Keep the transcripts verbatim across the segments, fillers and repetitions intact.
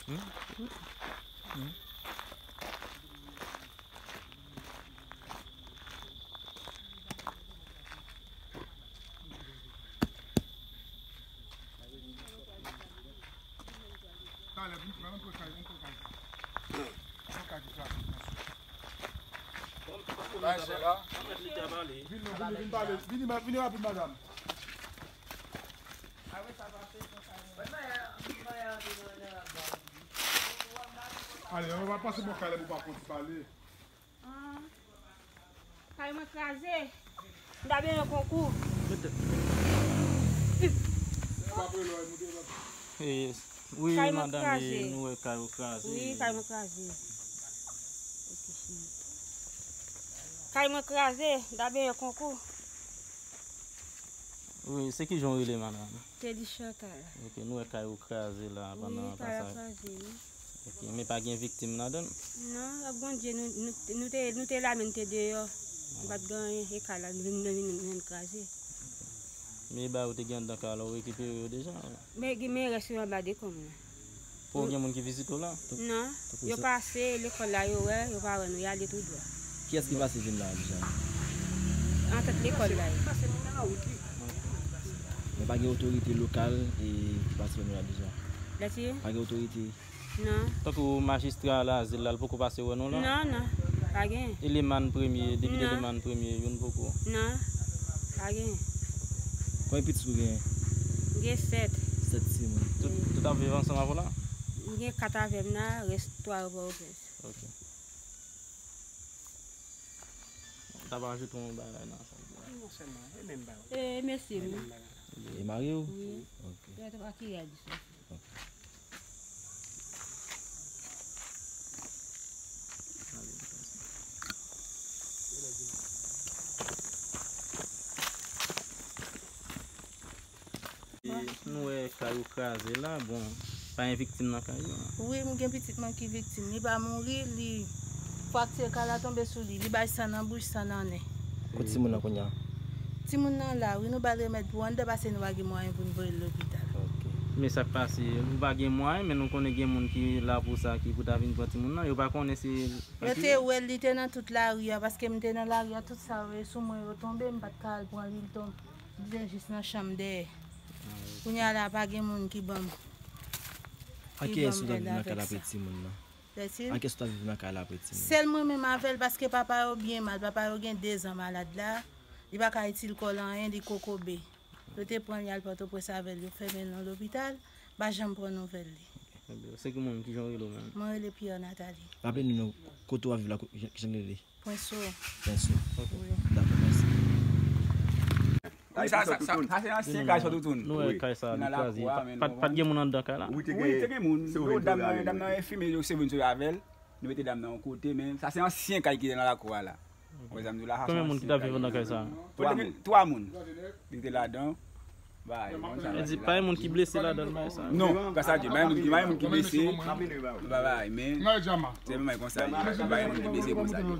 Vini, vini, vini rapid, madanm. Ale, ann pase bò kay la pou pa konn pale. Ah. Kay mwen kraze. M ta benyen konkou. Wi, madanm, nou wè kay ou kraze. Wi, kay mwen kraze. Kay mwen kraze, m ta benyen konkou. Wi, se ki jan w rele, madanm? Teddy Chantal. Ok, nou wè kay ou kraze la pandan pasaj. Wi, kay la kraze, wi. Ok, men pa gen viktim ladan l? Non, ak Bondye, nou, nou, nou te, nou te la, men nou te deyò. Nou pa t gen anyen, e kay la, nou vin, nou vin, nou vin kraze. Men bagay ou te gen anndan kay la, ou rekipere yo deja? Men, men rès yo anba dekonm nan. Pou gen moun ki vizite w la? Non, yo pase lekòl la, yo wè, yo pa wè nou, y ale tou dwa. Kiyès ki pase zòn nan deja? Antant lekòl la. Men pa gen otorite lokal e ki pase zòn nan deja? Lè ti? Pa gen otorite? Non. Tankou majistra Lazil la, l poko pase wè nou la? Non, non, pa gen. Eleman premye, depi eleman premye, youn poko? Non, pa gen. Konbyen pitit ou genyen? M gen sèt. Sèt timoun. Tout, tout ap viv ansanm avè w la? M gen kat avè m la, rès twa yo Pòtoprens. Ok. Ou ta pa ajoute yon bagay nan sa? Non, sèlman, e menm bagay. E mesye m. E menm bagay. E mari w? Wi. Ok. Yo te pa ki rèd sa. Ok. E, nou wè kay ou kraze la, bon, pa gen viktim nan kay yo? Wi, m gen pitit mwen ki viktim. Li pa mouri, li fraktire kay la tonbe sou li. Li bay san nan bouch, san nan nen. Kot timoun nan kounye a? Timoun nan la, wi, nou ba l remèd pou anndan, paske nou pa gen mwayen pou n voye l lopital. Ok. Men sa k pase, nou pa gen mwayen, men nou konnen gen moun ki la pou sa, ki pou ta vin pran timoun nan, yo pa konnen se... Yo te wè l, li te nan tout lari a, paske m te nan lari a, tout sa yo ye sou mwen, yo tonbe, m pa t ka al pran li, l tonbe. Li te jis nan chanm dèyè. Kounye a la, pa gen moun ki ban m, ki ban m èd avèk sa. Ak kiyès ou t ap viv nan kay la apre timoun nan? Ak kiyès ou t ap viv nan kay la apre timoun nan? Sèl mwen menm avè l, paske papa yo byen mal. Papa yo gen dezan malad la. Li pa ka itil kò l anyen, li kokobe. Yo te pran li al Pòtoprens avè l, yo fèmen l nan lopital, pa janm pran nouvèl li. Se ki moun, ki jan w rele w menm? Mwen rele Pierre Nathalie. Raple nou non, kote w ap viv la, kijan l rele? Pwenso. Pwenso. Ok. Wi. Dakò, mèsi. Wi, sa, sa, sa, sa se ansyen kay sòt toutoun. Nou wè kay sa, li kraze. Pa, pa, pa t gen moun anndan kay la? Wi, te gen moun. Yo, dam nan, dam nan enfime, yo seve sou avè l. Nou mete dam nan yon kote, men sa se ansyen kay ki te nan lakou a la. Wè sa m di w la, sa se ansyen kay. Konbyen moun ki t ap viv anndan kay sa? Twa moun. Twa moun. Li te ladan. Bay, bon, sa di pa gen moun ki blese ladan l, bay sa. Non, gras a Dye, pa gen moun ki, pa gen moun ki blese. Bay, bay, men se menm konsa li ye. Pa gen moun ki blese konsa li ye.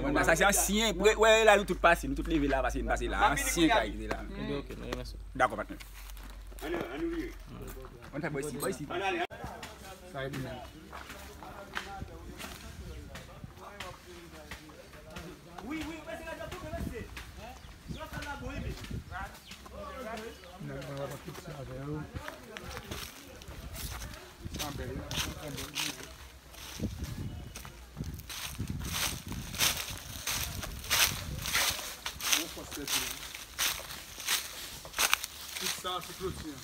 Bon, sa se ansyen, wè la nou tout pase, nou tout leve la, pase, nou pase la. Ansyen kay ki te la. Ok, ok, mèsi. Dakò, patnè. Ann, ann, ann, ann. Ann fè bò isi, bò isi. Sa e pou nou. Nèg mwen ap fixé avè yo. Sa bèl, sa bèl. Bon fòs tèt yo. Tout sa, se kloti an.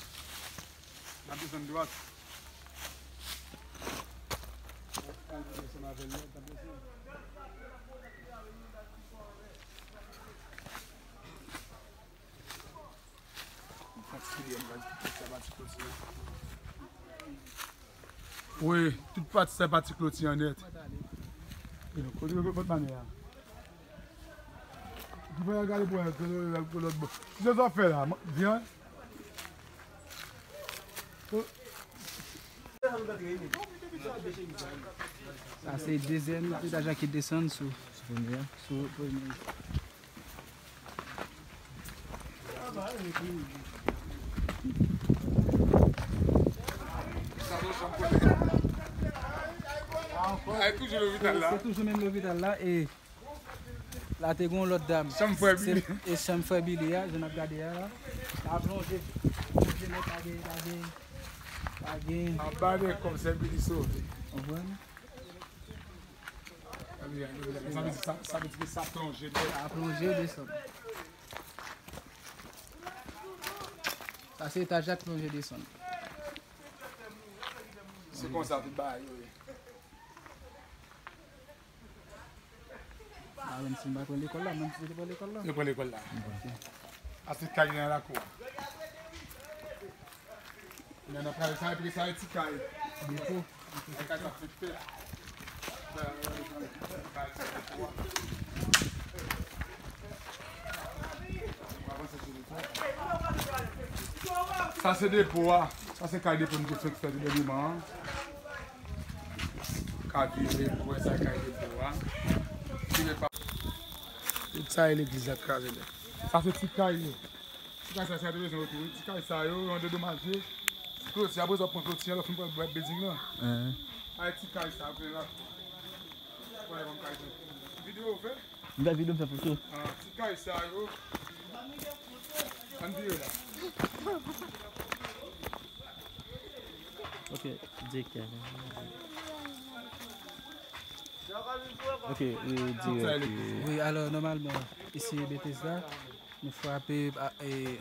N ap desann dwat. N ap desann avè l, n ap desann. Wi, tout pati sa pati kloti an nèt. Kote yo pot mane a? Ki fè gade pou wè lòt bò. Ki sa w fè la? Vyan? Sa se dezyèm etaj la ki desann sou, sou premye a. Sou premye. Sa se chanm premye. Ay, toujou lopital la. Se toujou menm lopital la. E la te gen yon lòt dam. Chanm frè Billy. E chanm frè Billy a, jan n ap gade a la. La plonje. Plonje, men pa gen, pa gen, pa gen. Anba de kòb, se Billy sove. Konprann? Sa vle di, sa, sa vle di ke sa plonje de. Sa plonje desann. Sa se etaj la k plonje desann. Se konsa tout bagay yo ye. A, menm si m pa pran lekòl la, menm si se te pran lekòl la. Yo pran lekòl la. Ok. A se kay nan lakou a. Nan, nan kay sa, epi sa, e ti kay. Depo. E kay sa, fèt fèt. Sa se depo a. Sa se kay depo nou te fèk fè dènyèman an. Ka vire pou wè sa kay depo a. Vire pa. Tout sa e legliz la kraze nèt. Sa se ti kay yo. Ti kay sa, sa te bezwen retire. Ti kay sa yo, yo andodomaje. Kloti, apre sa w pran kloti an, lè w fin pran bèt bilding lan. Ay ti kay sa, apre la. Wè, yon kay sa. Videyo w fè? M fè videyo, m fè foto. Ah, ti kay sa yo. Ann vire la. Ok, direktè. Ok, e, direktè. Wi, alò, nòmalman, isi Bethesda, nou frape, a, e,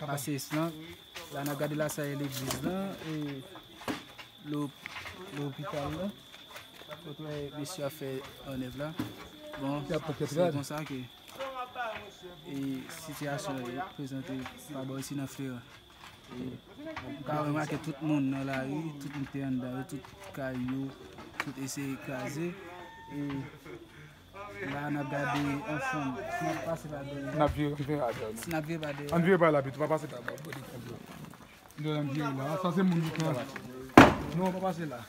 pase isit lan. La, n ap gade lasal legliz lan, e, lo-, lopital lan. Kote mesye ap fè mannèv la. Bon, se konsa ke, e, sitiyasyon an prezante pa bò isi nan Feran. E, m ka remake tout moun nan lari, tout moun te anndan yo, tout kay yo, tout eseye kraze. E la, n ap gade ansanm. Si n ap pase pa dèyè. N ap vire, n vire pa dèyè. Si n ap vire pa dèyè. Ann vire pa la, pito, pa pase pa bò, bò de kont yo. N vire la. Sa se moun ki fè. Non, pa pase la.